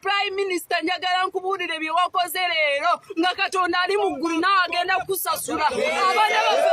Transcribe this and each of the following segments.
Prime Minister, njagala nkubuulire bye wakoze leero nga Katonda ali mu ggulu nawe agenda kukusasula. Abaana baffe.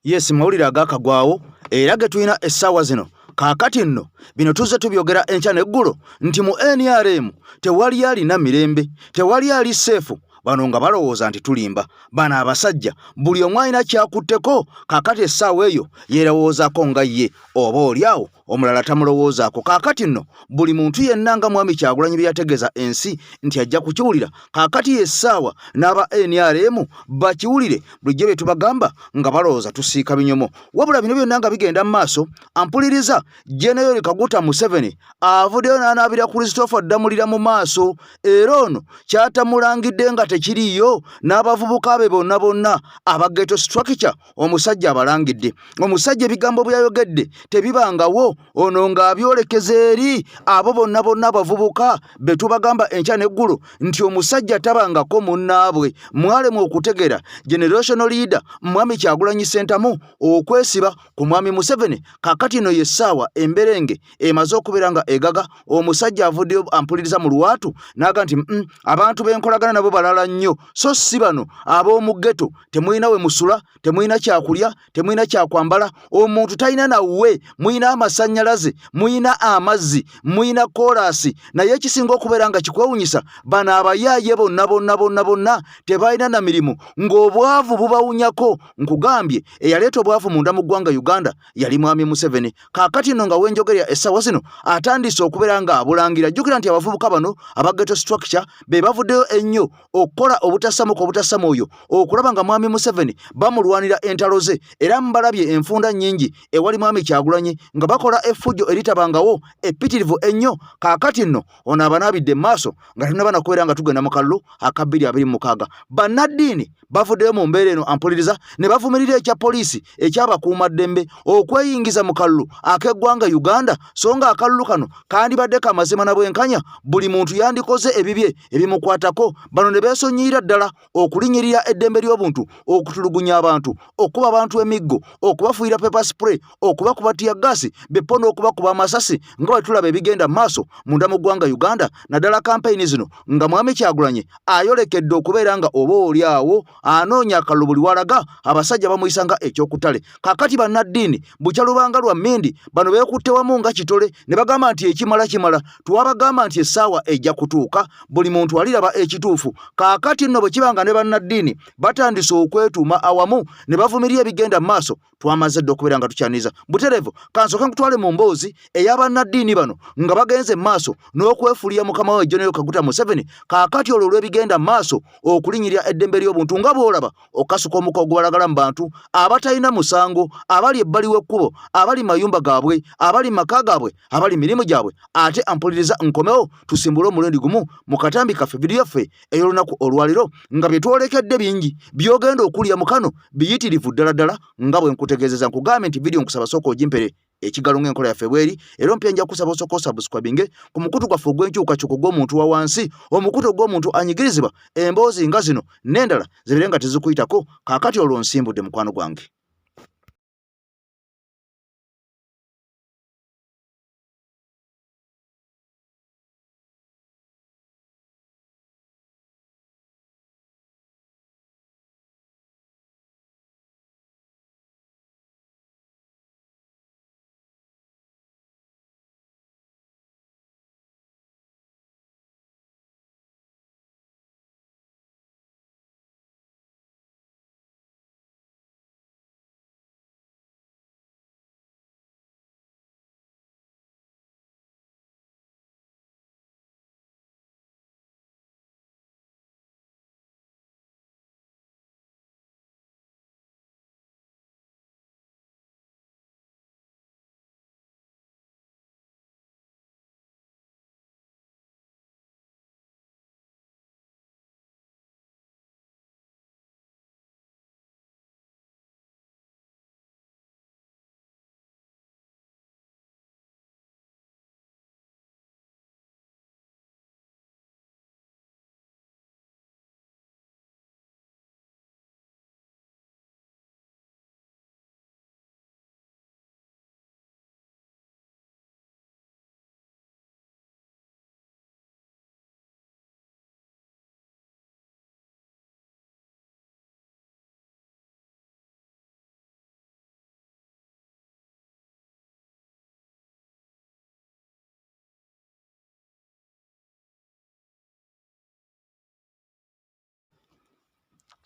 Yes, mawulire agakagwawo era ge tulina essaawa zino. Kaakati nno bino tuzze tubyogera enkya n'eggulo nti mu NRM tewali alina mirembe, tewali ali seefu. Bano nga balowooza nti tulimba. Bano abasajja buli omu alina kyakutteko. Kaakati essaawa eyo yeerowoozaako nga ye, oba oli awo omulala tamulowoozaako. Kaakati nno buli muntu yenna nga Mwami Kyagulanyi bye yategeeza ensi nti ajja kukiwulira, kaakati y'essaawa n'aba NRM bakiwulire. Bulijjo bye tubagamba nga balowooza tusiika binyomo. Wabula bino byonna nga bigenda mu maaso, ampuliriza General Kaguta Museveni avuddeyo n'anaabira Christopher Ddamulira mu maaso, era ono kyatamulangidde nga tekiriiyo n'abavubuka be bonna bonna aba ghetto structure. Omusajja abalangidde, omusajja ebigambo byayogedde tebibangawo, ono ng'abyolekeza eri abo bonna bonna abavubuka be tubagamba enkya n'eggulo nti omusajja tabangako munnaabwe. Mwalemwa okutegera generational leader Mwami Kyagulanyi Ssentamu okwesiba ku Mwami Museveni. Kakati eno y'essaawa emberenge emaze okubeera nga egaga. Omusajja avuddeyo ampuliriza mu lwatu n'aga nti abantu benkolagana nabo balala nnyo, so si bano ab'omu ghetto. Temulina we musula, temulina kyakulya, temulina kyakwambala, omuntu talina nawe. Mulina amasannyalaze, mulina amazzi, mulina koolaasi, naye ekisinga okubeera nga kikwewunyisa, bano abayaaye bonna bonna bonna bonna tebalina na mirimu, ng'obwavu bubawunyako. Nkugambye, eyaleeta obwavu munda mu ggwanga Uganda yali Mwami Museveni. Kaakati nno nga wenjogerera essaawa zino atandise okubeera ng'abulangira. Jjukira nti abavubuka bano aba ghetto structure be bavuddeyo ennyo okukola obutassamuka obutassa mwoyo okulaba nga Mwami Museveni bamulwanira entalo ze, era mbalabye enfunda nnyingi ewali Mwami Kyagulanyi nga bakola effujjo eritabangawo eppitirivu ennyo. Kaakati nno ono abanaabidde mu maaso nga tunaba nakubeera nga tugenda mu kalulu aka 2026. Bannaddiini bavuddeyo mu mbeera eno ampuliriza ne bavumirira ekya poliisi ekyabakuumaddembe okweyingiza mu kalulu ak'eggwanga Uganda, so nga akalulu kano kandibadde ka mazima na bwenkanya, buli muntu yandikoze ebibye ebimukwatako. Bano ne beesonyiira ddala okulinyirira eddembe ly'obuntu, okutulugunya abantu, okukuba abantu emiggo, okubafuuyira pepper spray, okubakuba tiyaggaasi beppo n'okubakuba amasasi, nga bwe tulaba ebigenda mu maaso munda mu ggwanga Uganda, naddala kampeyini zino nga Mwami Kyagulanyi ayolekedde okubeera nga oba oli awo anoonya akalulu buli walaga abasajja bamuyisa nga ekyokutale. Kakati bannaddiini bukya lubanga lwa mmindi bano beekutte wamu nga kitole ne bagamba nti ekimala kimala. Twabagamba nti essaawa ejja kutuuka buli muntu aliraba ekituufu. Kaakati nno bwe kiba nga ne bannaddiini batandise okwetuuma awamu ne bavumirira ebigenda mu maaso, twamaze dda okubeera nga tukyaniriza butereevu. Kansooke nkutwale mu mboozi ey'abannaddiini bano nga bagenze mu maaso n'okwefuulira mukama we General Kaguta Museveni kaakati olwo olw'ebigenda mu maaso okulinyirira eddembe ly'obuntu, nga bw'olaba okukasuka omuka ogubalagala mu bantu abatalina musango, abali ebbali w'ekkubo, abali mayumba gaabwe, abali maka gaabwe, abali mirimu gyabwe. Ate ampuliriza nkomewo tusimbule omulundi gumu mu katambi kaffe, vidiyo yaffe ey'olunaku olwaliro, nga bye twolekedde bingi by'ogenda okulya mu kano biyitirivu ddala ddala. Nga bwe nkutegeezeza, nkugambye nti vidiyo nkusaba sooka ogimpere ekigalo ng'enkola yaffe bweri, era ompya nja kusaba osooka osubscribinge ku mukutu gwaffe ogw'enkyukakyuka ogw'omuntu wa wansi, omukutu ogw'omuntu anyigirizibwa. Emboozi nga zino n'endala zibeere nga tezikuyitako. Kaakati olwo nsimbudde mukwano gwange.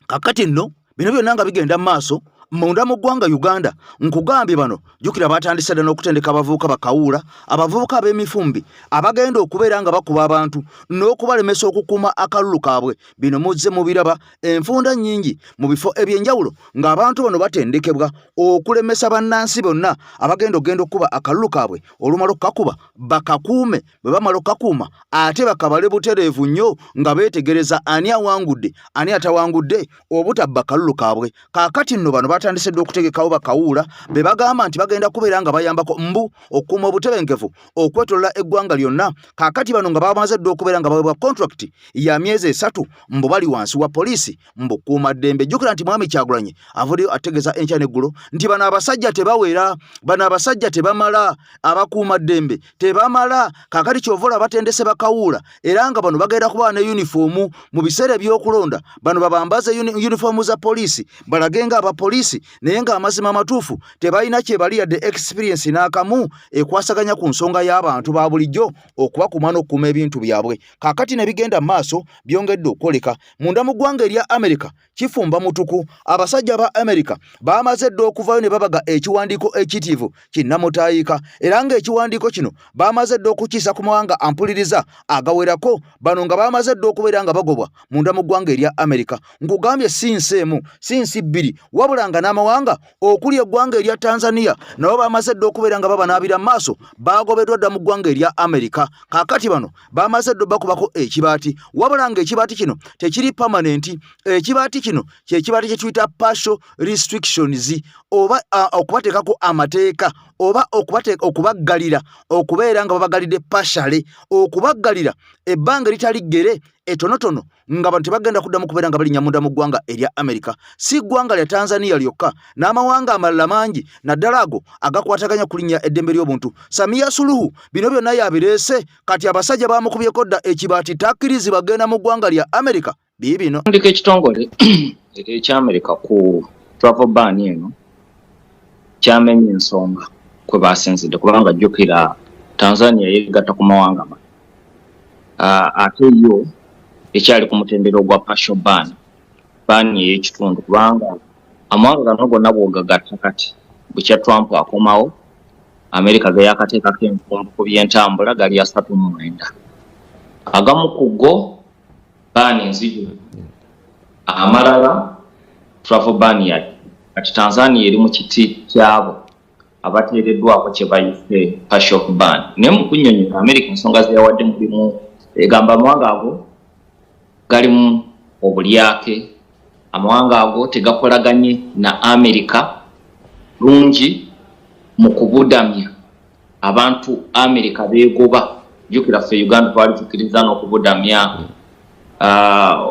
Kakati nno bino byonna nga bigenda mu maaso munda mu ggwanga Uganda, nkugambye bano jjukira batandise dda n'okutendeka abavubuka bakawuula, abavubuka ab'emifumbi abagenda okubeera nga bakuba abantu n'okubalemesa okukuuma akalulu kaabwe. Bino muzze mubiraba enfunda nnyingi mu bifo eby'enjawulo ng'abantu bano batendekebwa okulemesa bannansi bonna abagenda okugenda okukuba akalulu kaabwe, olumala okukakuba bakakuume, bwe bamala okukakuuma ate bakabale butereevu nnyo nga beetegereza ani awangudde ani atawangudde obutabba kalulu kaabwe. Kaakati nno bano batandise dda okutegekawo bakawuula be bagamba nti bagenda kubeera nga bayambako mbu okukuuma obutebenkevu okwetolola eggwanga lyonna. Kaakati bano nga bamaze dda okubeera nga baweebwa kontrakiti ya myezi 3 mbu bali wansi wa poliisi mbu kuuma ddembe. Jjukira nti Mwami Kyagulanyi avuddeyo ategeeza enkya n'eggulo nti bano abasajja tebawera, bano abasajja tebamala, abakuuma ddembe tebamala. Kaakati kyova olaba batendese bakawuula era nga bano bagenda kuba ne yunifoomu mu biseera eby'okulonda. Bano babambaze yunifoomu za poliisi balage nga abapoliisi, naye ng'amazima amatuufu tebalina kye bali yadde experience n'akamu ekwasaganya ku nsonga y'abantu ba bulijjo okubakuuma n'okukuuma ebintu byabwe. Kaakati ne bigenda mu maaso byongedde okwoleka munda mu ggwanga erya Amerika kifumba mutuku. Abasajja ba Amerika baamaze dda okuvayo ne babaga ekiwandiiko ekiyitirivu kinnamutaayika, era ng'ekiwandiiko kino baamaze dda okukiisa ku mawanga ampuliriza agawerako. Bano nga baamaze dda okubeera nga bagobwa munda mu ggwanga erya Amerika. Nkugambye si nsi emu, si nsi bbiri, wabula nga n'amawanga okuli eggwanga erya Tanzania nabo bamaze dda okubeera nga babanaabira mu maaso, bagobeddwa dda mu ggwanga erya Amerika. Kaakati bano bamaze dda bakubako ekibaati, wabula ng'ekibaati kino tekiri pamanenti. Ekibaati kino kyekibaati kye tuyita partial restrictions, oba okubateekako amateeka oba okubaggalira, okubeera nga babagalidde partially, okubaggalira ebbanga eritali ggere etonotono nga bano tebagenda kuddamu kubeera nga balinnya munda mu ggwanga erya Amerika. Si ggwanga lya Tanzania lyokka, n'amawanga amalala mangi naddala ago agakwataganya ku linnya eddembe ly'obuntu. Samia Suluhu bino byonna yabireese, kati abasajja baamukubyeko dda ekibaati takkirizibwa genda mu ggwanga lya Amerika. Biibino. Ndika ekitongole ekya Amerika ku travel ban eno kyamenya ensonga kwe basinzidde, kubanga jjukira Tanzania yeegatta ku mawanga ma ate yo ekyali ku mutendera ogwa partial ban, ban ey'ekitundu, kubanga amawanga gano gonna bw'ogagatta kati bukya Trump akomawo Amerika ge yakateekako envumbo ku by'entambula gali 39, agamu ku go ban nzijuvu, amalala travel ban yali. Kati Tanzania eri mu kiti kyabo abateereddwako kye bayise partial ban. Naye mu kunnyonnyola Amerika ensonga ze yawadde mulimu egamba amawanga ago galimu obulyake, amawanga ago tegakolaganye na Amerika lungi mu kubudamya abantu Amerika beegoba. Jjukira ffe Uganda twali tukkiriza n'okubudamya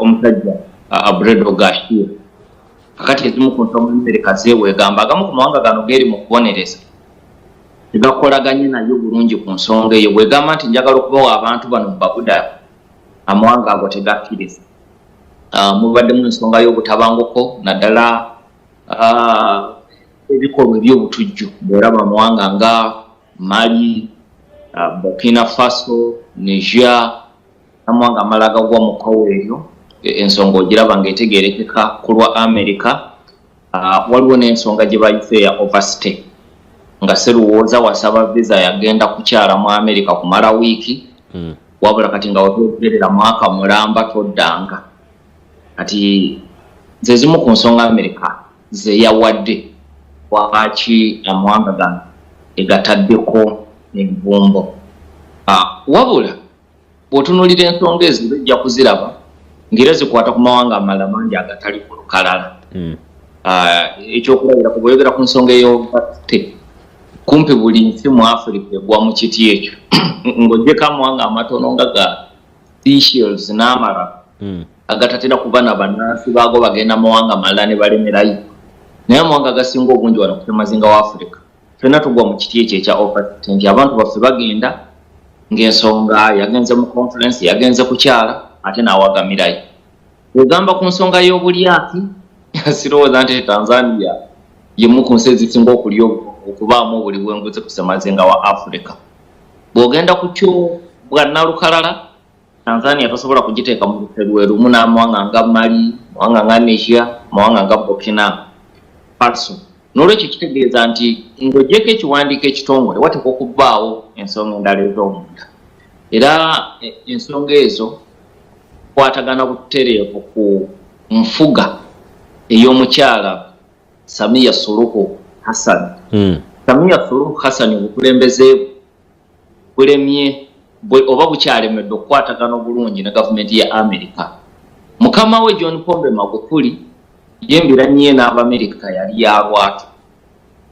omusajja Abredo Garcia. Kakati ezimu ku nsonga Amerika zeewa egamba agamu ku mawanga gano geeri mu kubonereza tegakolaganye nayo bulungi ku nsonga eyo. Bwegamba nti njagala okubawa abantu bano mu babuda, amawanga ago tegakkiriza. Mubaddemu ensonga y'obutabanguko naddala ebikolwa eby'obutujju, bw'olaba amawanga nga Mali, Burkina Faso, Niger n'amawanga amalala agagwa mu kkowe eryo, ensonga ogiraba ng'etegeerekeka ku lwa Amerika. Waliwo n'ensonga gye bayise eya overstay, nga Seruwooza wasaba visa yagenda kukyala mu Amerika kumala wiiki, wabula kati nga wetwogerera mwaka mulamba toddanga. Kati ze zimu ku nsonga Amerika ze yawadde lwaki amawanga gano egataddeko envumbo. Wabula bw'otunuulira ensonga ezo ojja kuziraba ng'era zikwata ku mawanga amalala mangi agatali ku lukalala. Ekyokulabirako bw'oyogera ku nsonga ey'obutte, kumpi buli nsi mu Africa egwa mu kiti ekyo, ng'oggyeko amawanga amatono nga ga Seychelles n'amalala agatatera kuba na bannansi baago bagenda mawanga malala ne balemerayo. Naye amawanga agasinga obungi wano ku ssemazinga wa Africa ffenna tugwa mu kiti ekyo ekya overstay, nti abantu baffe bagenda ng'ensonga yagenze mu conference, yagenze kukyala ate n'awagamirayo. Ogamba ku nsonga y'obulyaki, sirowooza nti Tanzania y'emu ku nsi ezisinga okulya okubaamu obuli bw'enguzi ku ssemazinga wa Africa. Bw'ogenda ku kyo bwa nnalukalala, Tanzania tosobola kugiteeka mu luse lwe lumu n'amawanga nga Mali, Mawanga nga Niger, mawanga nga Burkina Faso. N'olwekyo kitegeeza nti ng'ogyeko ekiwandiiko ekitongole, wateekwa okubaawo ensonga endala ez'omunda, era ensonga ezo kwatagana butereevu ku nfuga ey'omukyala Samia Suluhu Hassan. Samia Suluhu Hassan, obukulembeze bulemye oba bukyalemedde okukwatagana obulungi ne gavumenti ya Amerika. Mukama we John Pombe Magufuli yembiranye ye n'Abamerika yali ya lwatu,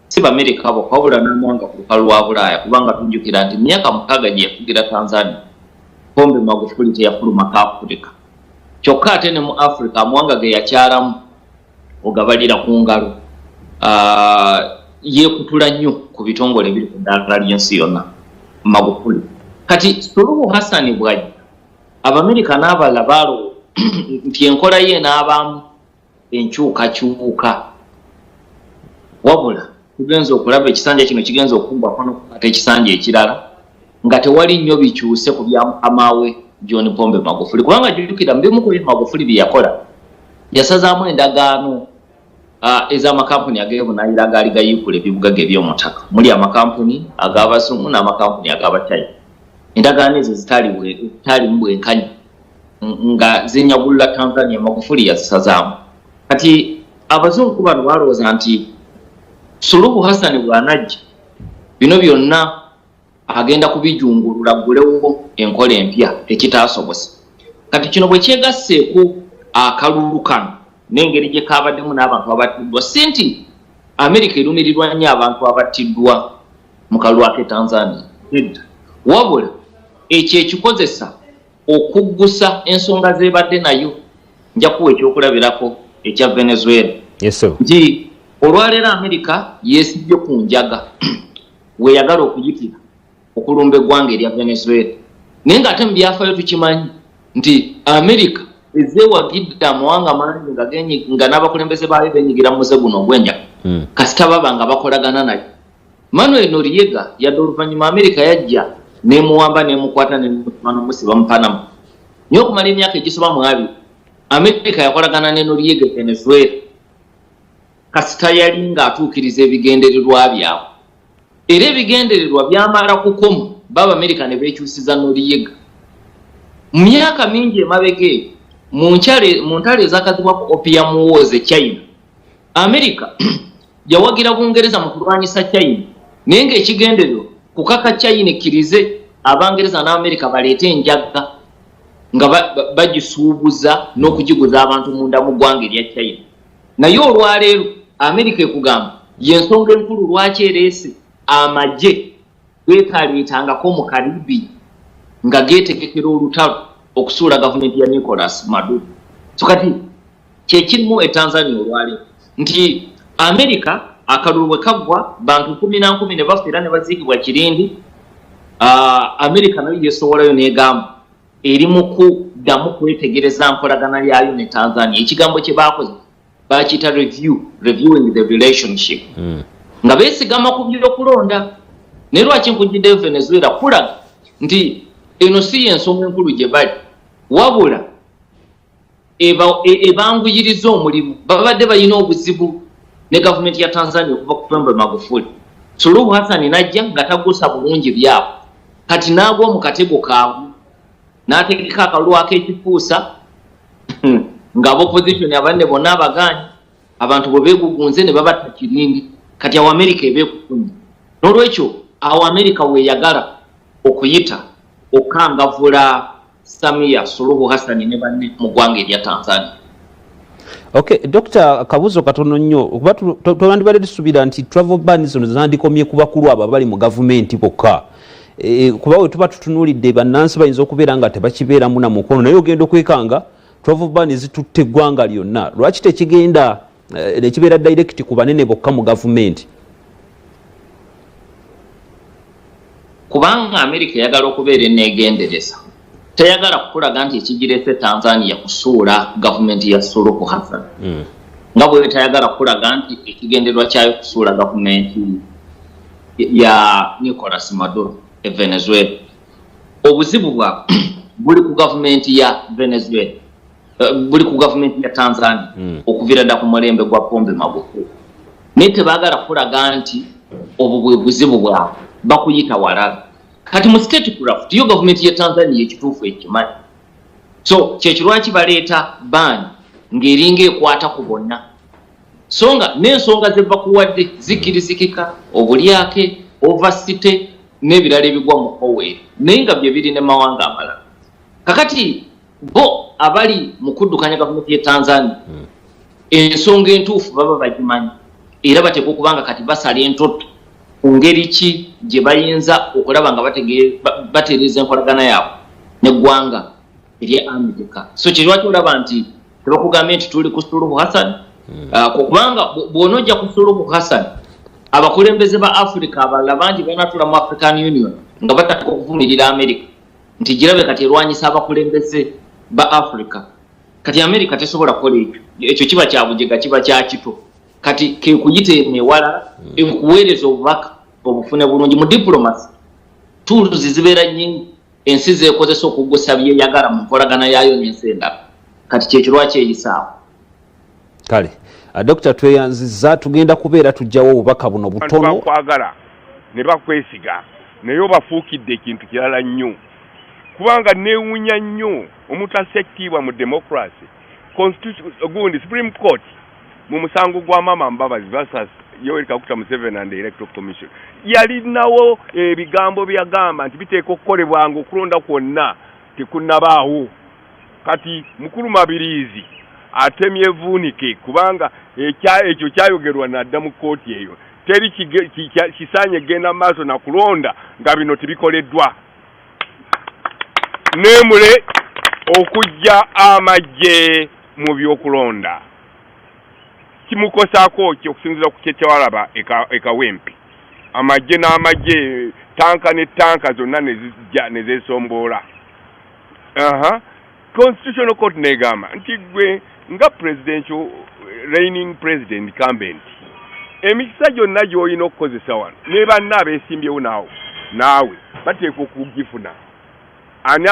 si Bamerika bokka wabula n'amawanga ku lukalu lwa Bulaaya, kubanga tujjukira nti myaka 6 gye yafugira Tanzania, Pombe Magufuli teyafulumako Afurika. Kyokka ate ne mu Afurika amawanga ge yakyalamu ogabalira ku ngalo. Yeekutula nnyo ku bitongole ebiri ku ddaala ly'ensi yonna, Magufuli. Kati Suluhu Hassan bw'ajja, Abamerika n'abalala baalowooza nti enkola ye enaabaamu enkyukakyuka, wabula tugenza okulaba ekisanja kino kigenza okuggwako n'okukwata ekisanja ekirala nga tewali nnyo bikyuse ku bya mukama we John Pombe Magufuli. Kubanga jjukira, mu bimu ku bintu Magufuli bye yakola, yasazaamu endagaano ez'amakampuni ag'ebunaayira agaali gayiikula ebyobugagga eby'omu ttaka, muli amakampuni ag'abazungu n'amakampuni ag'abachina. Endagaano ezo zitaalimu bwenkanya, nga zinyagulula Tanzania. Magufuli yazisazaamu. Kati abazungu bano balowooza nti Suluhu Hassan bw'anajja, bino byonna agenda kubijungulula, ggulewo enkola empya, ekitaasobose. Kati kino bwe kyegasseeko akalulu kano n'engeri gye kabaddemu n'abantu abattiddwa, si nti Amerika erumirirwa nnyo abantu abattiddwa mu kalulu ak'e Tanzania, nedda, wabula ekyo ekikozesa okuggusa ensonga z'ebadde nayo. Nja kuwa ekyokulabirako ekya Venezuela, nti olwaleero Amerika yeesibye ku njaga weeyagala okuyitira okulumba eggwanga erya Venezuela, naye ng'ate mu byafaayo tukimanyi nti Amerika ezeewagidde amawanga mangi nga n'abakulembeze baayo benyigira mu muze guno ogw'enjaga, kasita baba nga bakolagana nayo. Manuel Noriega, yadde oluvannyuma Amerika yajja nemuwamba, nemukwata, nemusiba nomusiba mu Panama, naye okumala emyaka egisoba mu 20 Amerika yakolagana ne Noriega e Venezuela, kasita yali ng'atuukiriza ebigendererwa byabwe. Era ebigendererwa byamala kukoma, baba Amerika ne beekyusiza Noriega. Mu myaka mingi emabega eyo, mu ntalo ezakazibwako Opium Wars e China, Amerika yawagira Bungereza mu kulwanyisa China, naye ng'ekigendererwa kukaka China ekkirize Abangereza n'Amerika baleete enjaga nga bagisuubuza n'okugiguza abantu munda mu ggwanga erya China. Naye olwaleero Amerika ekugamba yensonga enkulu lwaki ereese amagye geetaleetangako mu Caribbean, nga geetegekera olutalo okusuula gavumenti ya Nicolas Maduro. So kati kyekirimu e Tanzania olwaleero nti Amerika, akalulu bwe kaggwa, bantu nkumi na nkumi ne bafa era ne baziikibwa kirindi, Amerika nayo yeesowolayo n'egamba eri mu kuddamu kwetegereza nkolagana yaayo ne Tanzania. Ekigambo kye baakoze bakiyita review, reviewing the relationship, nga beesigama ku byokulonda. Naye lwaki nkugiddeyo Venezuela? Kulaga nti eno si yensonga enkulu gye bali, wabula ebanguyiriza omulimu. Babadde balina obuzibu ne gavumenti ya Tanzania okuva ku Pombe Magufuli. Suluhu Hassan najja nga tagusa bulungi byabwe, kati n'agwa mu katego kaabwe n'ategeka akalulu ak'ekifuusa ng'aba opposition abanne bonna abagaanyi. Abantu bwe beegugunze ne babatta kirindi. Kati awo Amerika eba ekufunye. N'olwekyo awo Amerika weeyagala okuyita okukangavula Samia Suluhu Hassan ne banne mu ggwanga erya Tanzania. Okay, Dr, kabuzo katono nnyo, kuba twandibadde tusuubira nti travel ban zino zandikomye ku bakulu abo abali mu gavumenti bokka, kuba we tuba tutunuulidde bannansi bayinza okubeera nga tebakibeeramu na mukono, naye ogenda okwekanga travel ban zitutte eggwanga lyonna. Lwaki tekigenda nekibeera direct ku banene bokka mu gavumenti? Kubanga Amerika eyagala okubeera eneegendereza, teyagala kukulaga nti ekigirese Tanzania kusuula gavumenti ya Suluhu Hassan, nga bwe tayagala kukulaga nti ekigendererwa kyayo kusuula gavumenti ya Nicolas Maduro e Venezuela. Obuzibu bwabwe buli ku gavumenti ya Venezuela. Buli ku gavumenti ya Tanzania okuviira dda ku mulembe gwa Pombe Magufuli, naye tebaagala kulaga nti obwo bwe buzibu bwabwe, bakuyita walala. Kati mu state craft yo gavumenti ya Tanzania ekituufu ekimanyi, so kyekirwaki baleeta ban ng'eringa ekwata ku bonna, so nga n'ensonga ze bakuwadde zikkirizikika, obulyake, overstay n'ebirala ebigwa mu kkoweero, naye nga bye biri ne mawanga amalala. Kakati bo abali mu kuddukanya gavumenti ye Tanzania, ensonga entuufu baba bagimanyi, era bateekwa okuba nga kati basala entotto ku ngeri ki gye bayinza okulaba nga batereeza enkolagana yaabwe neggwanga erya Amerika. So kyerwaki olaba nti tebakugambye nti tuli ku Suluhu Hassan, kubanga bw'onoojja ku Suluhu Hassan, abakulembeze ba Africa abalala bangi banatula mu African Union nga batandika okuvumirira America nti girabe kati erwanyisa abakulembeze ba Africa. Kati America tesobola kukola ekyo, ekyo kiba kya bujega, kiba kya kito. Kati kekuyita eno ewalala ekuweereza obubaka obufune bulungi. Mu diplomacy, tools zibeera nyingi ensi zeekozesa okugusa byeyagala mu nkolagana yaayo n'ensi endala. Kati kyekyo lwaki eyisaawo. Kale, Dokita, tweyanziza. Tugenda kubeera tujjawo obubaka buno Abantu butono. Bakwagala ne bakwesiga, naye obafuukidde ekintu kirala nnyo, kubanga neewuunya nnyo omuntu assa ekitiibwa mu democracy. Gundi Supreme Court mu musango gwa Mama Mbabazi versus Yoweri Kaguta Museveni and the Electoral Commission yalinawo ebigambo byagamba nti biteeka okukolebwanga okulonda kwonna tekunnabaawo. Kati mukulu Mabiriizi atemye evuunike, kubanga ekyo kyayogerwa nadda mu kkooti eyo. Teri kisaanye kgenda mu maaso na kulonda nga bino tebikoleddwa. Neemule okujja amagye mu byokulonda kimukosaako ki okusinziira ku kyekyawalaba ekawempe? Amagye n'amagye, tanka ne tanka zonna ne zijja ne zeesomboola. Aha, Constitutional Court negamba nti gwe nga presidential, reigning president, incumbent, emikisa gyonna gy'olina okukozesa wano ne banna abeesimbyewo naawe bateekwa okugifuna. Ani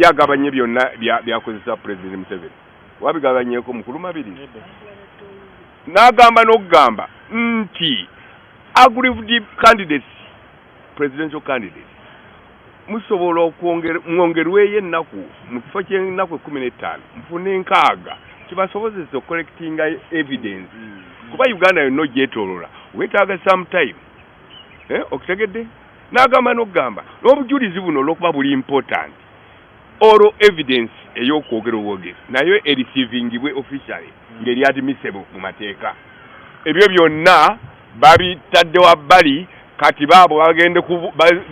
yagabanye byonna byakozesa President Museveni? Wabigabanyeko mukulu Mabiri n'agamba n'okugamba nti aggrieved candidates, presidential candidates, musobola mwongerweyo ennaku. Mu kifo ky'ennaku 15 mufune 60, kibasobozesa okucollectinga evidence, kuba Uganda yonna ogyetoolola weetaaga some time. Okitegedde? N'agamba n'okugamba n'obujulizi buno olw'okuba buli important, olwo evidence ey'okwogera obwogezi nayo ereceivingibwe officially ng'eri admissible mu mateeka. Ebyo byonna babitadde wabbali. Kati baabo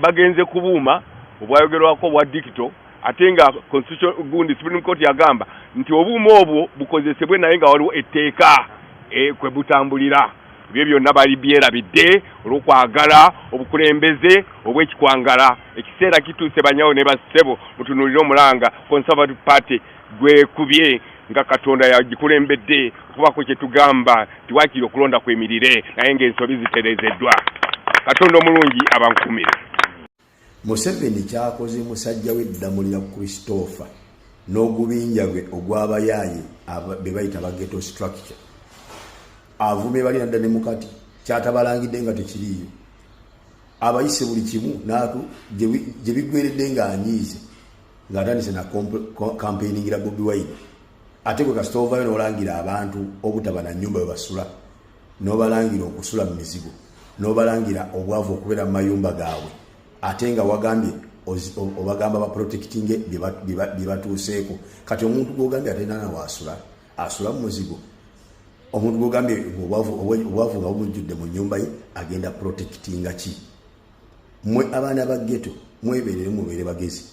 bagenze kubuuma obwayogerwako obwa digital, ate nga constitution gundi Supreme Court yagamba nti obuuma obwo bukozesebwe naye nga waliwo etteeka kwe butambulira. Ebyo byonna bali byerabidde olw'okwagala obukulembeze obw'ekikwangala. Ekiseera kituuse, banyawo ne bassebo, mutunuulire omulanga Conservative Party gwekubye nga Katonda yagikulembedde okubako kye tugamba nti waakiri okulonda kwemirire naye ng'ensobi zitereezeddwa. Katonda omulungi abankumire. Museveni kyakoze musajja we Ddamulira Christopher n'ogubinja gwe ogw'abayaaye be bayita ba ghetto structure, avume bali nadda ne mukati kyatabalangidde nga tekiriiyo, abayise buli kimu naatu gye biggweredde ng'anyiize ng'atandise na campaigningira Bobi Wine. Ate gwe kasita ovayo n'olangira abantu obutaba na nnyumba we basula, n'obalangira okusula mu mizigo, n'obalangira obwavu, okubeera mu mayumba gaabwe, ate nga wagambye obagamba baprotectinge bye batuuseeko. Kati omuntu gwogambye atalina waasula, asula mu muzigo, omuntu gwogambye obwavu nga bumujjudde mu nyumba ye, agenda protectinga ki? Mwe abaana ba ghetto mweberere, mubeere bagezi,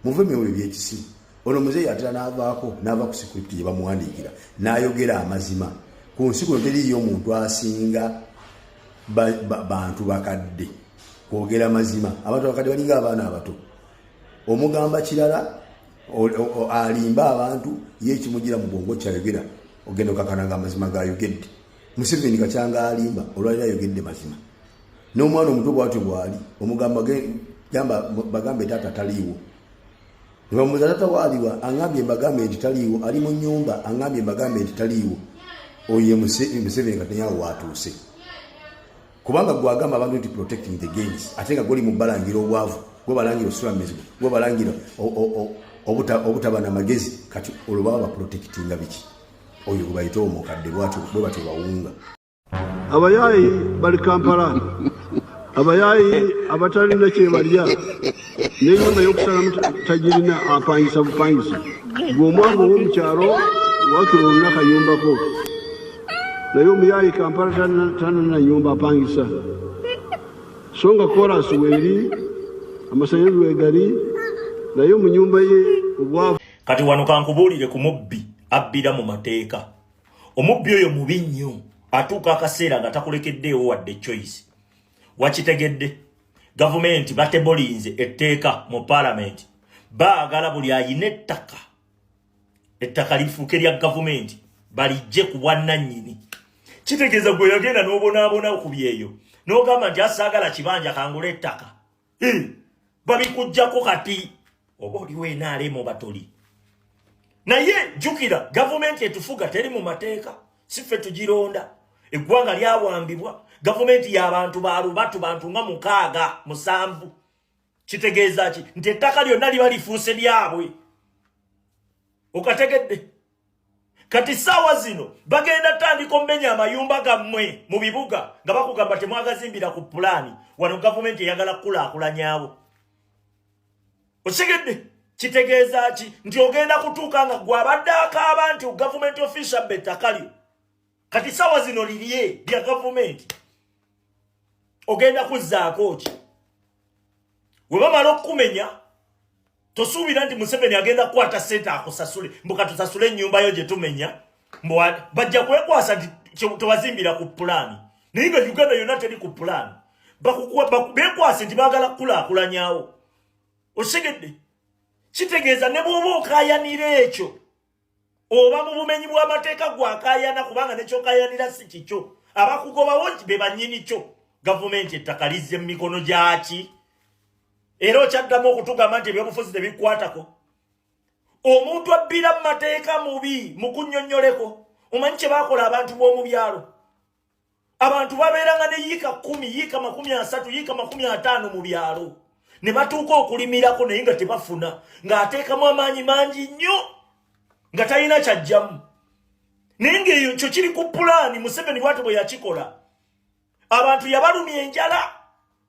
muve mu ebyekisiru. Ono muzeeyi atera n'avaako n'ava ku script gye bamuwandiikira n'ayogera amazima. Ku nsi kuno teriiyo omuntu asinga bantu bakadde kwogera mazima. Abantu abakadde balinga abaana abato, omugamba kirala, alimba abantu, ye ekimugira mu bwongo kyayogera, ogenda okakana nga amazima gayogedde. Museveni kakyanga alimba, olwaliro ayogedde mazima. N'omwana omuto bwatyo bwali, omugamba, gamba bagambe taata taliiwo. Nebamubuuza taata waaliwa, aŋambye mbagambe nti taliiwo, ali mu nyumba, aŋambye mbagambe nti taliiwo. Oyo ye Museveni kati naye awo waatuuse, kubanga gwagamba abantu nti protecting the gains, ate nga goli mu balangira obwavu, gwe balangira osula mizigo, gwe balangira obutaba na magezi. Kati olwo baba baprotectinga biki? Oyo gwe bayita omukadde bwatyo bwe batyo bawunga. Abayaayi bali Kampala, abayaayi abatalina kyebalya, n'enyumba y'okusalamu tagirina, apangisa bupangisa. Gwe omwavu ow'omukyalo wakiri olina akayumbako, naye omuyaayi Kampala talina nyumba, apangisa. So nga korasi weeri, amasanyalaze wegali, naye mu nyumba ye obwavu. Kati wano kankubuulire ku mubbi abbira mu mateeka. Omubbi oyo mubi nnyo, atuuka akaseera nga takulekeddeewo wadde choice. Wakitegedde? Gavumenti batebolinze etteeka mu paalamenti, baagala buli ayina ettaka, ettaka lifuuke lya gavumenti, balijje ku bwannannyini. Kitegeeza gwe yagenda n'obonaabona ku byeyo n'ogamba nti asaagala kibanja, kangula ettaka, babikuggyako. Kati oba oliwo enaalemu batoli, naye jjukira gavumenti etufuga teri mu mateeka, si ffe tugironda. Eggwanga lyawambibwa, gavumenti y'abantu balubatu, bantu nga 6 7. Kitegeeza ki? Nti ettaka lyonna liba lifuuse lyabwe. Okategedde? Kati saawa zino bagenda tandika omenya amayumba gammwe mu bibuga nga bakugamba temwagazimbira ku pulaani. Wano gavumenti eyagala kukulaakulanyawo. Okitegedde? Kitegeeza ki? Nti ogenda kutuuka nga gwe abadde akaaba nti gavumenti officer bba ettaka lyo, kati saawa zino lirye lya gavumenti. Ogenda kuzzaako ki we bamala okukumenya? Tosuubira nti Museveni agenda kukwata ssente akusasule, mbu katusasule ennyumba yo gye tumenya. Bajja kwekwasa nti tewazimbira ku pulaani, naye nga Uganda yonna teri ku pulaani. Bekwase nti baagala kukulaakulanyawo. Okitegedde? Kitegeeza ne bw'oba okaayanira ekyo, oba mu bumenyi bw'amateeka gwakaayana, kubanga nekyokayanira si kikyo. Abakugobawo be bannyini kyo, gavumenti. Ettaka lizze mu mikono gyaki? Era okyaddamu okutugamba nti ebyobufuzi tebikwatako. Omuntu abbira mu mateeka mubi. Mukunnyonnyoleko, omanyi kye baakola abantu b'omu byalo? Abantu babeeranga ne yiika 10, yiika 30, yiika 50 mu byalo, ne batuuka okulimirako naye nga tebafuna, ng'ateekamu amaanyi mangi nnyo nga talina kyajjamu. Naye ng'eyo kyo kiri ku pulaani. Museveni bwatyo bwe yakikola. Abantu yabalumya enjala,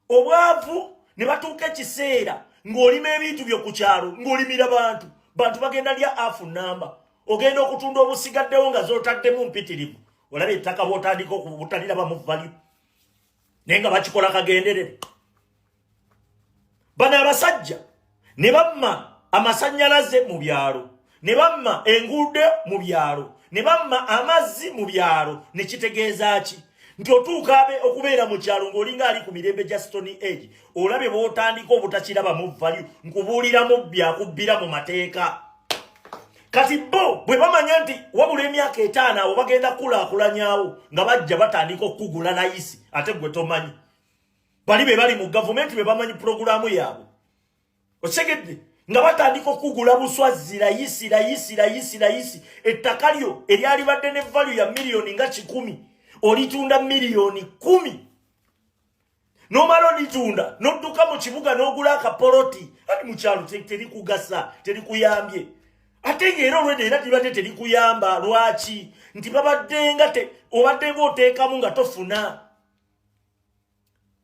obwavu, ne batuuka ekiseera ng'olima ebintu byo ku kyalo, ng'olimira bantu, bantu bagenda lya afu namba. Ogenda okutunda obusigaddewo nga z'otaddemu mpitirivu. Olaba ettaka bw'otandika obutalirabamu value, naye nga bakikola kagenderere. Bano abasajja ne bamma amasannyalaze mu byalo, ne bamma enguudo mu byalo, ne bamma amazzi mu byalo. Ne kitegeeza ki? Nti otuuka abe okubeera mu kyalo ng'olinga ali ku mirembe gya Stone Age. Olabye bw'otandika obutakirabamu value? Nkubuulira mubbi akubbira mu mateeka. Kati bo bwe bamanya nti wabula emyaka 5 awo bagenda kukulaakulanyawo, nga bajja batandika okukugula layisi, ate gwe tomanyi. Bali be bali mu gavumenti be bamanyi pulogulaamu yaabwe. Okitegedde? Nga batandika okugula buswazi layisi, layisi, layisi, layisi. Ettaka lyo eryalibadde ne value ya miliyoni nga 100, olitunda miliyoni 10. N'omala olitunda, n'odduka mu kibuga n'ogula akapoloti. Ati mu kyalo terikugasa, terikuyambye. Ate ng'era olwedde era tibadde terikuyamba. Lwaki? Nti babaddenga obaddenga oteekamu nga tofuna.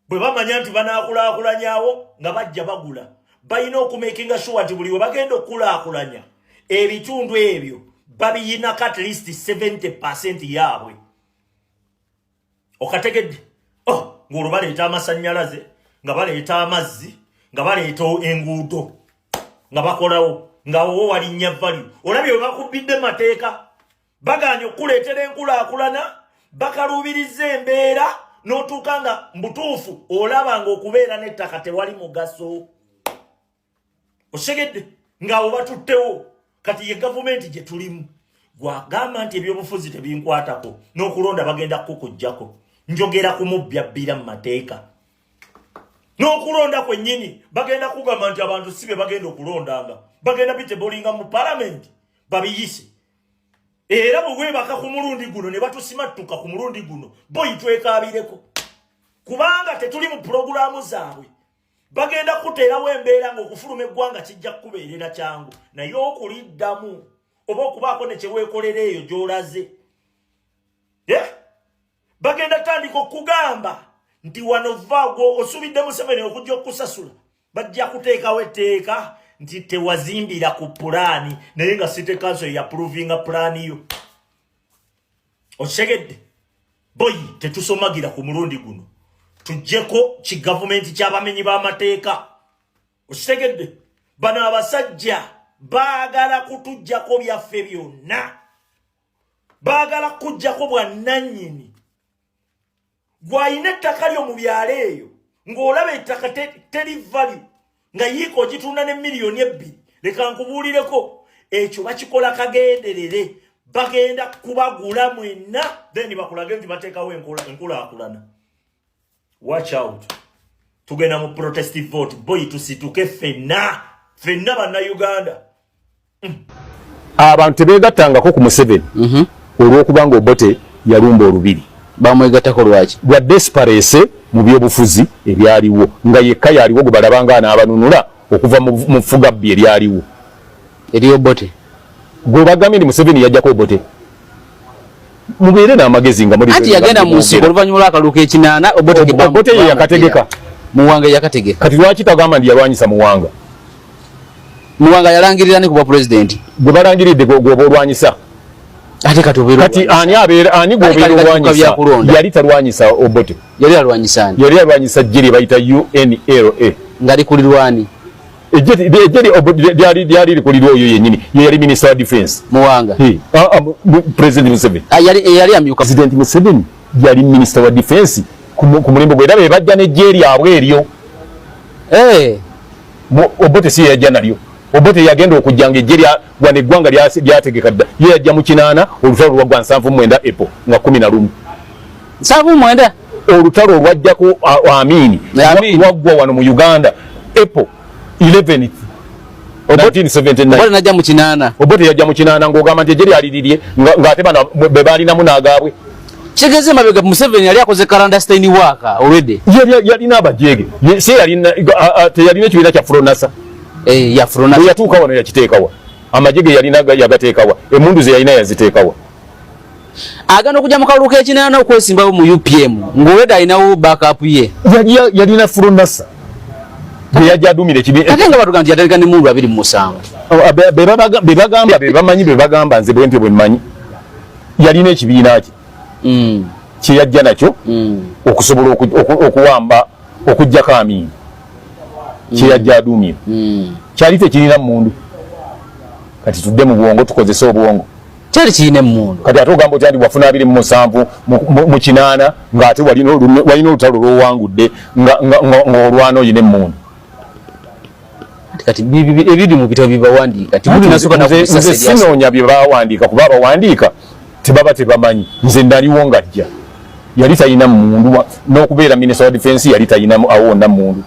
Bwe bamanya nti banaakulaakulanyawo, nga bajja bagula. Balina okumakinga sure nti buli we bagenda okukulaakulanya ebitundu ebyo babiyinako at least 70% yaabwe. Okategedde? Oh, ng'olwo baleeta amasannyalaze, nga baleeta amazzi, nga baleeta enguudo, nga bakolawo, nga wo walinnya value. Olabye bwe bakubbidde mateeka? Baganye okukuleetera enkulaakulana, bakaluubiriza embeera, n'otuuka nga mbutuufu olaba ng'okubeera n'ettaka tewali mugaso. Okitegedde? Ng'awo batuttewo. Kati ye gavumenti gye tulimu, gwagamba nti ebyobufuzi tebinkwatako, n'okulonda bagenda kukuggyako. Njogera ku mubbi abbira mu mateeka. N'okulonda kwennyini bagenda kugamba nti abantu si be bagenda okulondanga. Bagenda bitebolinga mu palamenti babiyise. Era bwe weebaka ku mulundi guno ne batusimattuka ku mulundi guno, boyi twekaabireko, kubanga tetuli mu pulogulaamu zaabwe. Bagenda kuteerawo embeera ng'okufuluma eggwanga kijja kukubeerera kyangu, naye okuliddamu oba okubaako ne kyeweekolera eyo gy'olaze, bagenda tandika okugamba nti wano vaagwo osuubidde Museveni okujja okukusasula. Bajja kuteekawo etteeka nti tewazimbira ku pulaani, naye nga city council yaprovinga pulaani yo. Okitegedde, boyi? Tetusomagira ku mulundi guno, tuggyeko kigavumenti ky'abamenyi b'amateeka. Okitegedde? Bano abasajja baagala kutuggyako byaffe byonna, baagala kuggyako bwannannyini. Gw'alina ettaka lyo mu byalo eyo, ng'olaba ettaka teri value, nga yiika ogitunda ne 2 miliyoni, leka nkubuulireko, ekyo bakikola kagenderere. Bagenda kubagula mwenna, then bakulage nti bateekawo enkulaakulana. Watch out, tugenda mu protest vote, boy. Tusituke ffenna ffenna Bannayuganda. Abantu tebeegattangako ku Museveni olw'okubanga Obote yalumba olubiri. Bamwegattako lwaki? Lwa desperation mu byobufuzi ebyaliwo, nga yekka yaliwo gwe balabanga anaabanunula okuva mu ffugabbi eryaliwo. Eri Obote. Gwe bagambye nti Museveni yajjako Obote. Mubeere n'amagezi nga muli. Anti yagenda mu nsiko oluvannyuma lw'akalulu k'ekinaana, Obote ke Obote ye yakategeka. Muwanga yakategeka. Kati lwaki tagamba nti yalwanyisa Muwanga? Muwanga yalangirira ne kuba pulezidenti. Gwe balangiridde gwoba olwanyisa. Ate kati obeera Kati ani abeera, ani Kale gwobeera kali olwanyisa? byakulonda. Yali talwanyisa Obote. Yali alwanyisa ani? Yali alwanyisa ggye lye bayita UNLA. Nga likulirwani? Ejje lyali likulirwa oyo yennyini ye yali minister wa defense. Muwanga? Hey, President Museveni. Ah, yali amyuka. President Museveni yali minister wa defense ku mulembe gwe, era be bajja n'eggye lyabwe eryo. Obote si ye yajja nalyo. Obote yagenda okujja nga ejje lya wano eggwanga lyategeka dda. Ye yajja mu 80, olutalo lwaggwa 79 epo nga 11. 79? Olutalo olwajjako Amini Amini. lwaggwa wano mu Uganda April 11, 1979. Obote najja mu 80. Obote yajja mu 80, ng'ogamba nti ejje lyali lirye, ng'ate bano be balinamu n'agaabwe. Kitegeeza emabega Museveni yali akoze clandestine work already. Yalina abajeege. Si teyalina ekibiina kya Fronasa? Eh, ya Fronasa. Bwe yatuuka wano yakiteekawa? Amagye ge yalina yagateekawa? Emundu ze yalina yaziteekawa? Agenda okujja mu kalulu k'ekinaana okwesimbawo mu UPM ng'olwedde alinawo backup ye. Yalina Fronasa bwe yajja adumira ekibiina. Ate nga batuga nti yatandika ne mundu 27. Be bagamba, be bamanyi, be bagamba. Nze bwe ntyo bwe mmanyi. Yalina ekibiina kye kye yajja nakyo okusobola okuwamba, okuggyako Amiini. Kye yajja aduumira kyali tekirina mmundu. Kati tudde mu bwongo, tukozese obwongo. Kyali kirina emmundu. Kati ate ogamba otya nti wafuna 27 mu 80, ng'ate walina olutalo lw'owangudde, ng'olwana oyina emmundu? Kati ebiri mu bitabo byebawandiika. Nze sinoonya bye bawandiika, kuba abawandiika tebaba tebamanyi. Nze naliwo ng'ajja, yali talina mundu. N'okubeera minisita wa defense yali talina awo wonna mundu.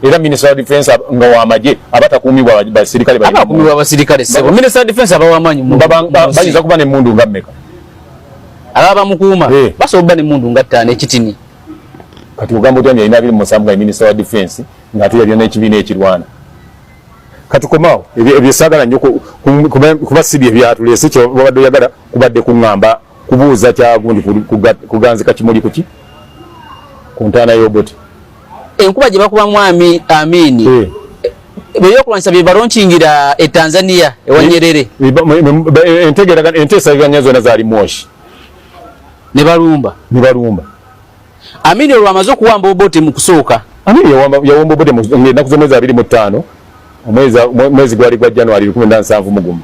Era minisita wa defense nga wamagye aba takuumibwa basirikale? Abakuumibwa abasirikale, ssebo. Minisita wa defense aba wamaanyi. Bayinza kuba n'emmundu nga mmeka? Ababa bamukuuma basobola okuba n'emmundu nga ttaano ekitini. Kati ogamba otya nti yalina 27 nga minisita wa defense, ng'ate yalina n'ekibiina ekirwana? Kati komaawo, ebyo saagala nnyo kuba si bye byatuleese. Kyewabadde oyagala kubadde kuŋŋamba kubuuza kyagundi kuganzika kimuli kuki ku ntaana y'Obote. Enkuba gye bakubamu Amini ebyokulwanyisa bye balonkingira e Tanzania ewa Nyerere. Enteesaganya zonna zaali Moshi. Ne balumba. Ne balumba. Amini olwo amaze okuwamba Obote mu kusooka. Amini yawamba Obote ennaku z'omwezi 25, omwezi gwali gwa January 1971.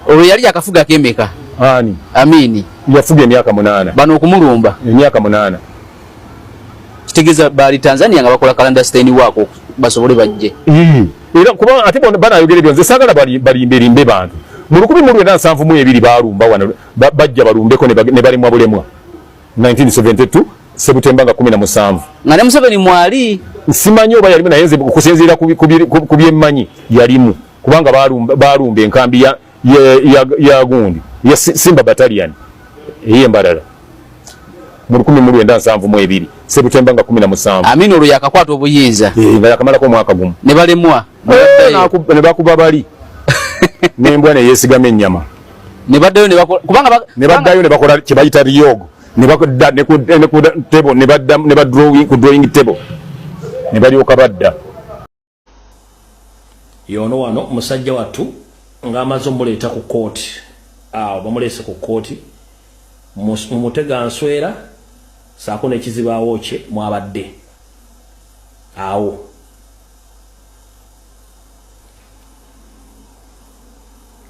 Olwo yali yakafuga kemeka? Ani? Amini. Yafuga emyaka 8. Bano okumulumba? Emyaka 8. Kitegeeza baali Tanzania nga bakola clandestine work basobole bajje. Era kuba ate banayogera ebyo, nze saagala balimberimbe bantu. Mu 1972 balumba wano, bajja balumbeko ne balemwa bulemwa. 1972 Sebutemba nga 17. Nga ne Museveni mwali? Simanyi oba yalimu, naye nze okusinziira ku byemmanyi yalimu. Kubanga baalumba enkambi ya gundi ya Simba Battalion ey'Embarara mu 1972, Sebutemba nga 17. Amini olwo yakakwata obuyinza. Nga yakamalako omwaka gumu. Ne balemwa. Ne bakuba bali n'embwa neyeesigama ennyama. Ne baddayo ne bakola kubanga ne baddayo ne bakola kye bayita ryogo, ne badda ne ku table, ne badda ne ba drawing ku drawing table, ne balyoka badda. Yono wano musajja wattu ng'amaze omuleeta ku kooti, awo bamuleese ku kooti mumutega nswera saako n'ekizibaawo kye mwabadde awo.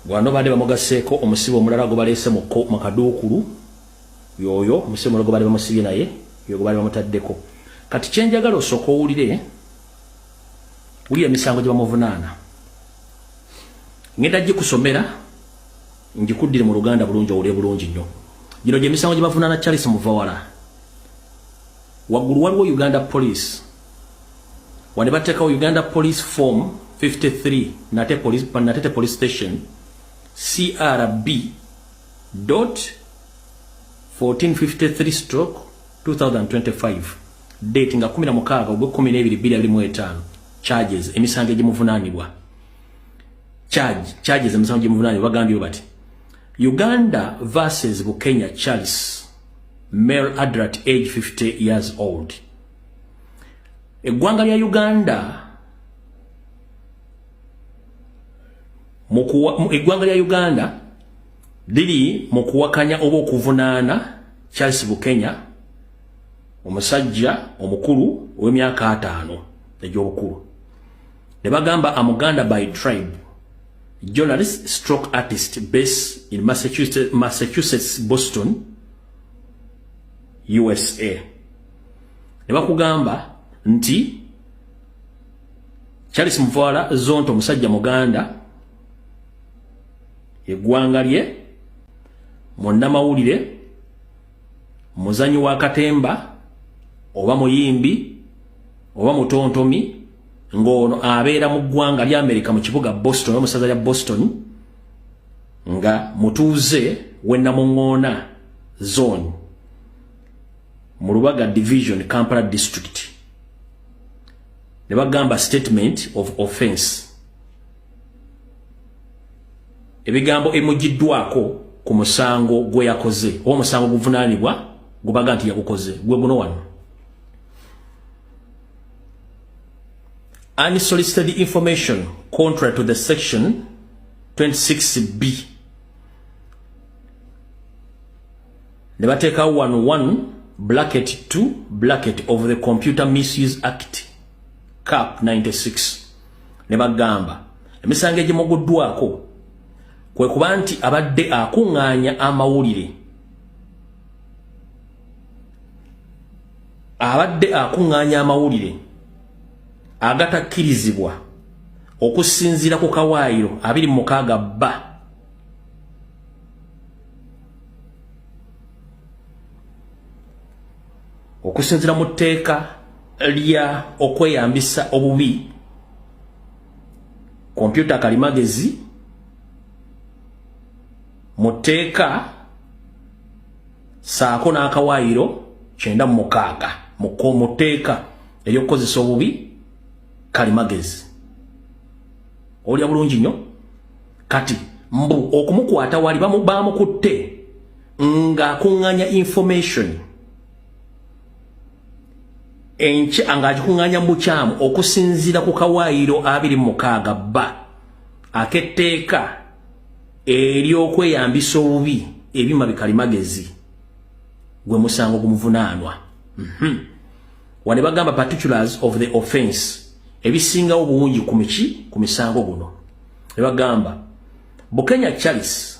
Wano badde bamugasseeko omusibe omulala gwe baleese mu kaduukulu, yoyo omusibe omulala gwe badde bamusibye naye yoyo gwe badde bamutaddeko. Kati kyenjagala osooka owulire, wulira emisango gye bamuvunaana. Ngenda gikusomera ngikuddire mu Luganda bulungi, owulire bulungi nnyo. Gino gye misango gye bavunaana Charles Muvawala. Waggulu waliwo Uganda Police, wane bateekawo Uganda Police Form 53 Nate Police, Natete Police Station, CRB.1453/2025, date nga 16 ogwe 12 2025. Charges, emisango egimuvunaanibwa, charges, emisango gimuvunaanibwa, bagambye bati Uganda versus Bukenya Charles, male adult, age 50 years old. Eggwanga lya Uganda eggwanga lya Uganda liri mu kuwakanya oba okuvunaana Charles Bukenya, omusajja omukulu ow'emyaka 50 egy'obukulu. Ne bagamba a Muganda by tribe, journalist stroke artist based in Massachusetts, Boston, USA. Ne bakugamba nti Charles Muvawala Zonto omusajja Muganda, eggwanga lye, munnamawulire, muzanyi wa katemba oba muyimbi oba mutontomi, ng'ono abeera mu ggwanga lya Amerika mu kibuga Boston oba mu ssaza lya Boston, nga mutuuze w'e Namuŋŋoona Zone mu Lubaga Division, Kampala District. Ne bagamba statement of offense, ebigambo ebimugiddwako ku musango gwe yakoze oba omusango guvunaanibwa gubaga nti yagukoze gwe guno wano: unsolicited information contrary to the section 26B. Ne bateekawo wano 1 bracket 2 bracket of the Computer Misuse Act, Cap 96. Ne bagamba emisango egimuguddwako kwe kuba nti abadde akuŋŋaanya amawulire, abadde akuŋŋaanya amawulire agatakkirizibwa okusinziira ku kawaayiro 26 bba okusinziira mu tteeka lya okweyambisa obubi kompyuta kalimagezi mu tteeka saako n'akawaayiro 96 mu tteeka ery'okukozesa obubi kalimagezi. Olya bulungi nnyo. Kati mbu okumukwata wali bamukutte ng'akuŋŋaanya information ng'agikuŋŋaanya mu bukyamu okusinziira ku kawaayiro 26 bba ak'etteeka ery'okweyambisa obubi ebyuma bikalimagezi, gwe musango gumuvunaanwa. Wane bagamba particulars of the offense, ebisingawo bulungi ku miki ku misango guno. Ne bagamba Bukenya Charles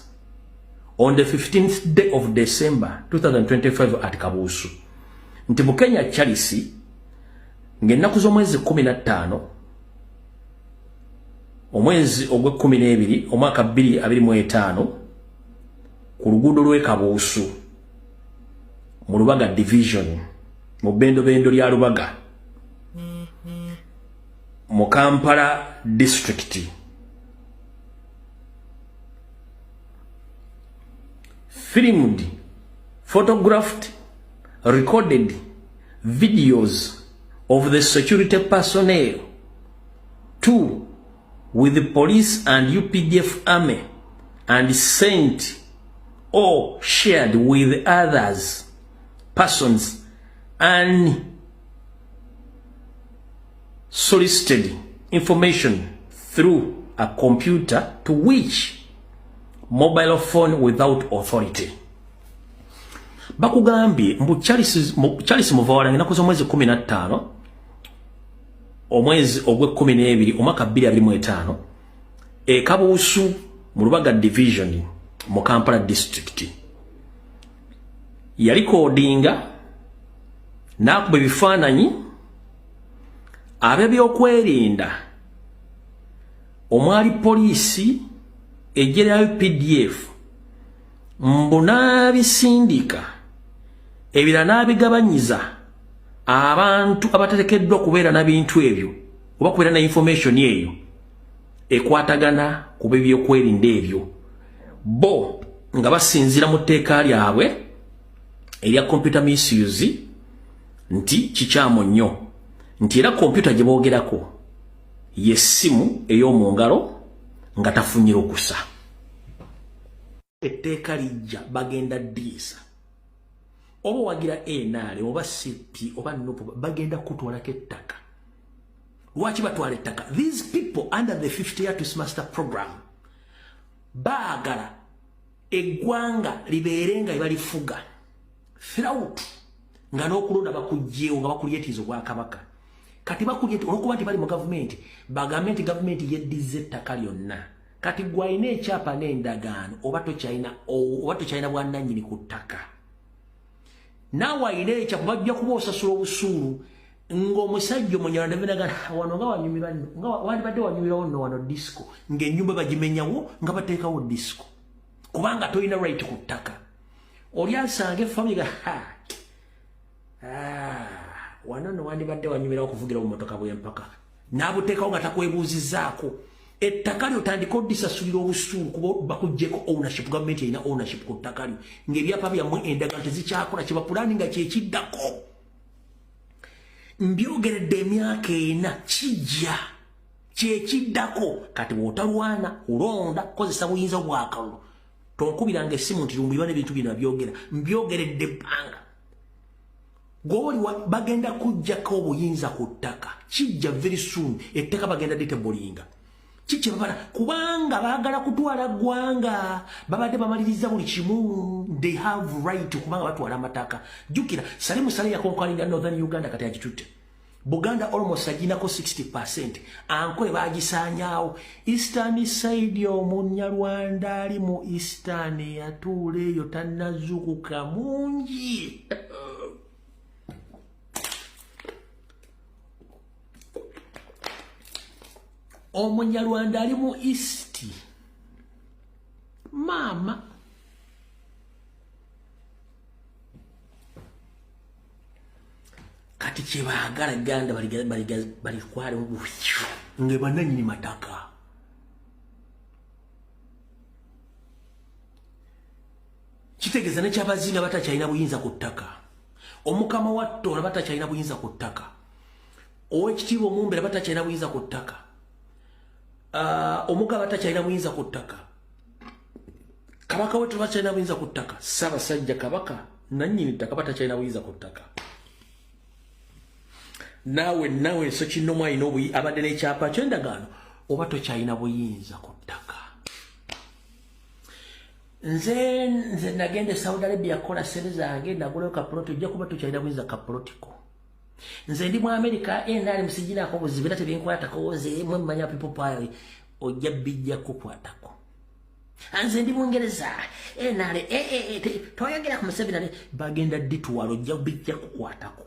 on the 15th day of December 2025 at Kabuusu, nti Bukenya Charles ng'ennaku z'omwezi 15 omwezi ogw'e12 omwaka 2025 ku luguudo lw'e Kabuusu mu Lubaga Division, mu bendobendo lya Lubaga mu Kampala District. Filmed, photographed, recorded videos of the security personnel. Two, with the police and UPDF army and sent or shared with others persons and solicited information through a computer to which mobile phone without authority. Bakugambye mbu Charles Muvawalangi ennaku z'omwezi 15 omwezi ogw'e12 omwaka 2025 e Kabuusu mu Lubaga division mu Kampala district yalikodinga n'akuba ebifaananyi ab'ebyokwerinda omwali poliisi eggye lya UPDF mbu n'abisindika ebirala n'abigabanyiza abantu abateekeddwa kubeera na bintu ebyo oba kubeera na information eyo ekwatagana ku b'ebyokwerinda ebyo bo nga basinziira mu tteeka lyabwe erya computer misuse nti kikyamu nnyo nti era kompyuta gye boogerako y'essimu ey'omu ngalo nga tafunye lukusa. Etteeka lijja bagenda ddiisa oba owagira NRM oba CP oba NUP bagenda kutwalako ettaka. Lwaki batwala ettaka? These people under the 50 year Toastmaster program baagala eggwanga libeere nga balifuga throughout nga n'okulonda bakuggyewo nga bakulyetiza obwakabaka. Kati bakulyeti olwokuba nti bali mu gavumenti bagambe nti gavumenti yeddiza ettaka lyonna. Kati gwe alina ekyapa n'endagaano oba tokyalina bwannannyini ku ttaka. Naawe alina ekyapa bajja kuba osasula obusuulu ng'omusajja omunyarwanda binaga wano nga wanyumirwa nno nga wandibadde wanyumirawo nno wano disco ng'ennyumba bagimenyawo nga bateekawo disco kubanga tolina right ku ttaka. Oli asanga efamily ga ha wano nno wandibadde wanyumirawo okuvugira obumotoka bw'empaka n'abuteekawo nga takwebuuzizzaako. Ettaka lyo otandika oddisasulira obusuulu kuba bakuggyeko ownership, gavumenti erina ownership ku ttaka lyo ng'ebyapa byammwe endagaano tezikyakola kye bapulaani nga kyekiddako. Mbyogeredde emyaka 4 kijja kyekiddako. Kati bw'otalwana ulonda kozesa buyinza bw'akalulu tonkubiranga essimu nti lumbiba n'ebintu bino abyogera mbyogeredde ebbanga. Gw'oli bagenda kuggyako obuyinza ku ttaka kijja very soon ettaka bagenda ditebolinga kiki babala kubanga baagala kutwala ggwanga babadde bamaliriza buli kimu. They have right kubanga batwala amataka. Jjukira Salim Saleh yakonkalinga Northern Uganda kati agitutte Buganda almost aginako 60%. Ankole bagisaanyaawo. Eastern side omunyarwanda ali mu Eastern yatuula eyo tannazuukuka mungi. Omunyarwanda ali mu East maama kati kyebaagala Uganda balitwale nga bannannyini mataka. Kitegeeza ne Kyabazinga batakyalina buyinza ku ttaka, Omukama wa Ttoola batakyalina buyinza ku ttaka, Oweekitiibwa Omumbera batakyalina buyinza ku ttaka, Omugaba batakyalina buyinza ku ttaka, Kabaka wetu batakyalina buyinza ku ttaka, Ssaabasajja Kabaka nannyini ttaka batakyalina buyinza ku ttaka. Naawe Ssekinnomu alina abadde n'ekyapa ky'endagaano oba tokyalina buyinza ku ttaka. Nze nagenda e Saudi Arabia kukola ssente zange nagulayo kapuloti, ojja kuba tokyalina buyinza kapulotiko. Nze ndi mu America NRM siginaako buzibu era tebinkwatako nze mwe mmanya people power ojja bijja kukwatako. Nze ndi Bungereza NRM toyogera ku Museveni bagenda ditwala ojja bijja kukwatako.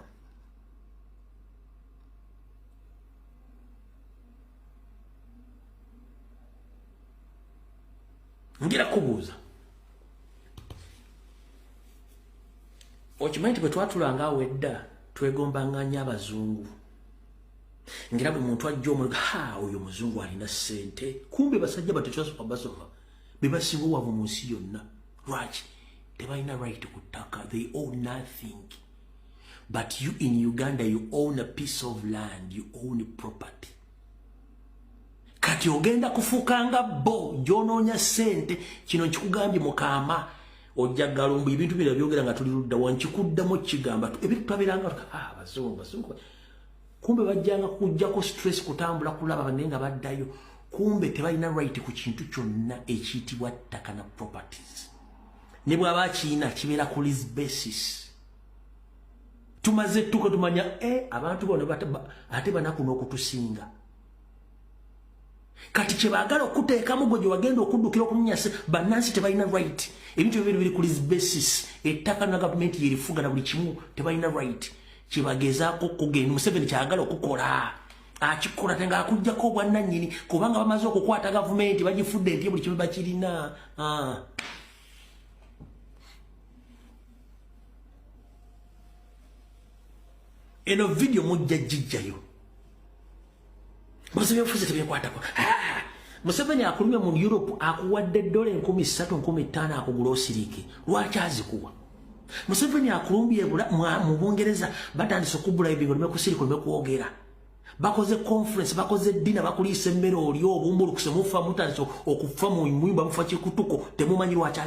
Ngira kubuuza okimanyi nti bwe twatulanga awo edda twegombanga nnyo abazungu ngira buli muntu ajja omuluga ha oyo muzungu alina ssente kumbe basajja bato kyasooka basoma be basinga obwavu mu nsi yonna. Lwaki? Tebalina right ku ttaka, they own nothing. But you in Uganda, you own a piece of land, you own property. Kati ogenda kufuuka nga bo gy'onoonya ssente. Kino nkikugambye mukama ojja galumbu ebintu bino byogera nga tuli ludda wankikuddamu kigamba ebintu twabeeranga ah, bazungu bazungu, kumbe bajjanga kujjako stress kutambula kulaba banne nga baddayo, kumbe tebalina right ku kintu kyonna ekiyitibwa ttaka na properties. Ne bw'aba akiyina kibeera ku lease basis. Tumaze tuka tumanya abantu bano ate banaku n'okutusinga. Kati kyebaagala okuteekamu gwe gye wagenda okuddukira okunyasa bannansi tebalina right. Ebintu ebyo biri ku lease basis, ettaka na gavumenti yerifuga na buli kimu, tebalina right. Kyebagezaako okugenda Museveni kyagala okukola akikola te ng'akuggyako obwannannyini, kubanga bamaze okukwata gavumenti bagifudde nti buli kimu bakirina. Ah. Eno vidiyo mujja gijjayo. Museveni tebekwatako. Museveni akulumye mu Europe, akuwadde dola 3000 5000 akugula osirike. Lwaki azikuwa? Museveni akulumbye mu Bungereza, batandise okubula ebingo oleme kusirika oleme kwogera. Bakoze conference, bakoze dinner, bakuliisa emmere oli obumbulukuse mufa, mutandise okufa mu nyumba mufa kikutuko, temumanyi lwaki.